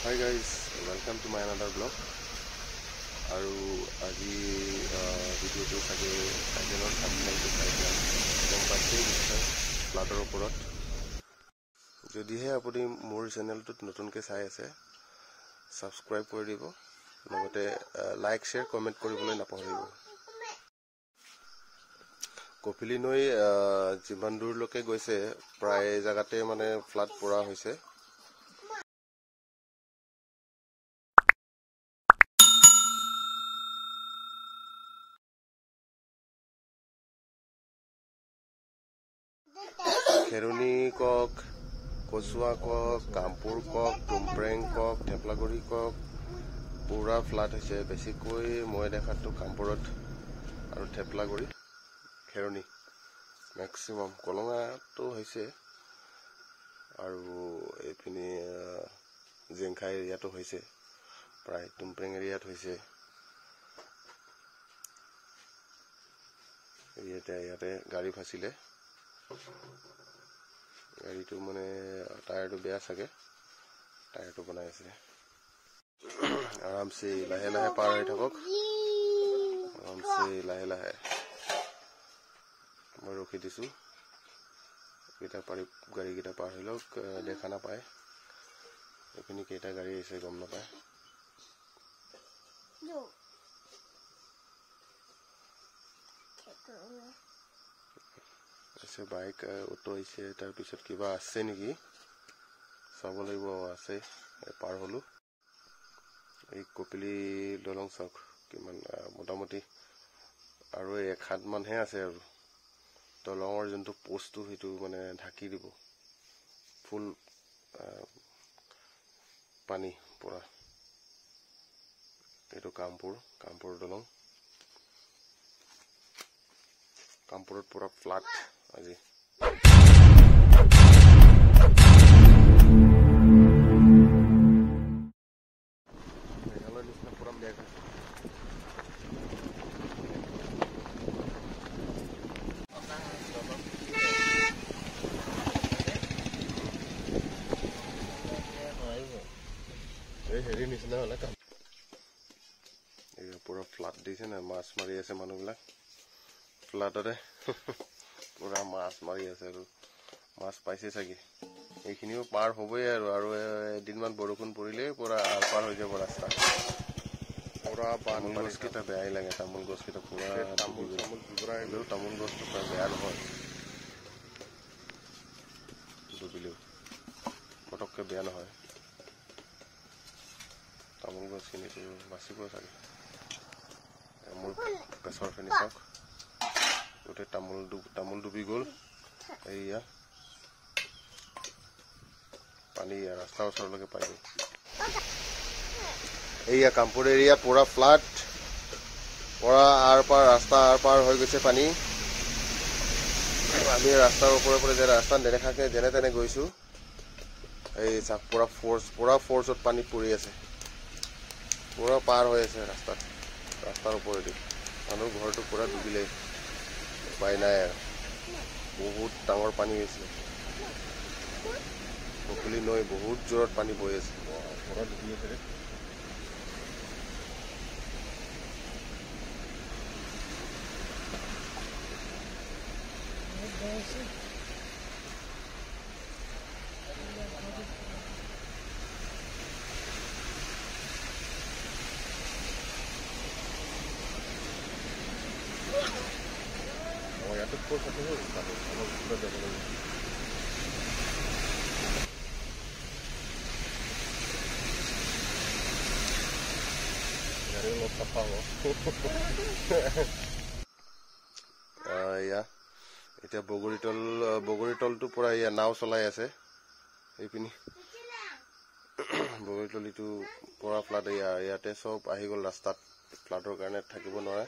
Hi guys, welcome to my another vlog. আৰু আজি ভিডিঅ'টো চাগে টাইটেলৰ থাম্বনেইলটো চাই পেলাই গম পাইছেই নিশ্চয় ফ্লাডৰ ওপৰত। যদিহে আপুনি মোৰ চেনেলটোত নতুনকৈ চাই আছে, ছাবস্ক্ৰাইব কৰি দিব, লগতে লাইক, শ্বেয়াৰ, কমেণ্ট কৰিবলৈ নাপাহৰিব। কপিলী নৈ যিমান দূৰলৈকে গৈছে প্ৰায় জেগাতে মানে ফ্লাড পৰা হৈছে। খেৰণি কওক, কচুৱা কওক, কামপুৰ কওক, টুমপ্ৰেং কওক, ঠেপলাগুৰি কওক, পুৰা ফ্লাড হৈছে। বেছিকৈ মই দেখাতো কামপুৰত আৰু ঠেপলাগুৰি, খেৰণি মেক্সিমাম, কলঙাটো হৈছে আৰু এইপিনে জেংখাই এৰিয়াটো হৈছে, প্ৰায় টুমপ্ৰেং এৰিয়াত হৈছে। ইয়াতে গাড়ী ফাঁচিলে, গাড়ীটো মানে টায়াৰটো বেয়া চাগে, টায়াৰটো বনাই আছে। আৰামছে লাহে লাহে পাৰ হৈ থাকক, আৰামছে লাহে লাহে। মই ৰখি দিছোঁ, কেইটা পাৰি গাড়ীকেইটা পাৰ হৈ লওক, দেখা নাপায়। এইপিনে কেইটা গাড়ী আহিছে গম নাপায়। আছে বাইক, অটো আহিছে, তাৰপিছত কিবা আছে নেকি চাব লাগিব, আছে। পাৰ হ'লোঁ। এই কপিলী দলং চাওক কিমান মোটামুটি আৰু এক হাত মানহে আছে আৰু দলঙৰ যোনটো পষ্টটো সেইটো মানে ঢাকি দিব ফুল পানী পৰা। এইটো কামপুৰ, কামপুৰ দলং। কামপুৰত পুৰা ফ্লাড আজি। মেঘালয়ৰ নিচিনা পুৰা মেঘ আছে। এই হেৰি নিচিনা হ'লে কাম। এই পুৰা ফ্লাড দিছে না, মাছ মাৰি আছে মানুহবিলাক ফ্লাডতে, পুৰা মাছ মাৰি আছে আৰু মাছ পাইছে চাগে। এইখিনিও পাৰ হ'বই আৰু, আৰু এদিনমান বৰষুণ পৰিলেই পুৰা আৰ পাৰ হৈ যাব ৰাস্তা। পুৰা তামোল গছকেইটা বেয়াই লাগে, তামোল গছকেইটা পুৰা তামোল চামোল, তামোল গছটো প্ৰায় বেয়া নহয়, ডুবিলেও পটককৈ বেয়া নহয়। তামোল গছখিনিতো বাচিব চাগে। মোৰ পেছৰখিনি চাওক, গোটেই তামোল ডুবি গ'ল। এইয়া পানী ৰাস্তাৰ ওচৰলৈকে পাই গ'ল। এইয়া কামপুৰ এৰিয়া পুৰা ফ্লাড, পুৰা আৰ পাৰ ৰাস্তা আৰ পাৰ হৈ গৈছে পানী। আমি ৰাস্তাৰ ওপৰে ওপৰে যে ৰাস্তা নেদেখাকে যেনে তেনে গৈছোঁ। এই চাওক পুৰা ফ'ৰ্চ, পুৰা ফ'ৰ্চত পানী পৰি আছে, পুৰা পাৰ হৈ আছে ৰাস্তাত, ৰাস্তাৰ ওপৰেদি। মানুহ ঘৰটো পুৰা ডুবিলে, উপায় নাই আৰু। বহুত ডাঙৰ পানী হৈছে, কপিলী নৈ বহুত জোৰত পানী বৈ আছে, পুৰা ডুবি আছে। ইয়াতে ফ'ৰ্চ আছে, অলপ ভিতৰত যাব লাগিব। গাড়ী অলপ চাফা হ'ব। এয়া এতিয়া বগৰীতল, বগৰীতলটোৰ পৰা এয়া নাও চলাই আছে এইপিনি। বগৰীতলিটো পৰা ফ্লাড, এয়া ইয়াতে চব আহি গ'ল ৰাস্তাত, ফ্লাডৰ কাৰণে থাকিব নোৱাৰে।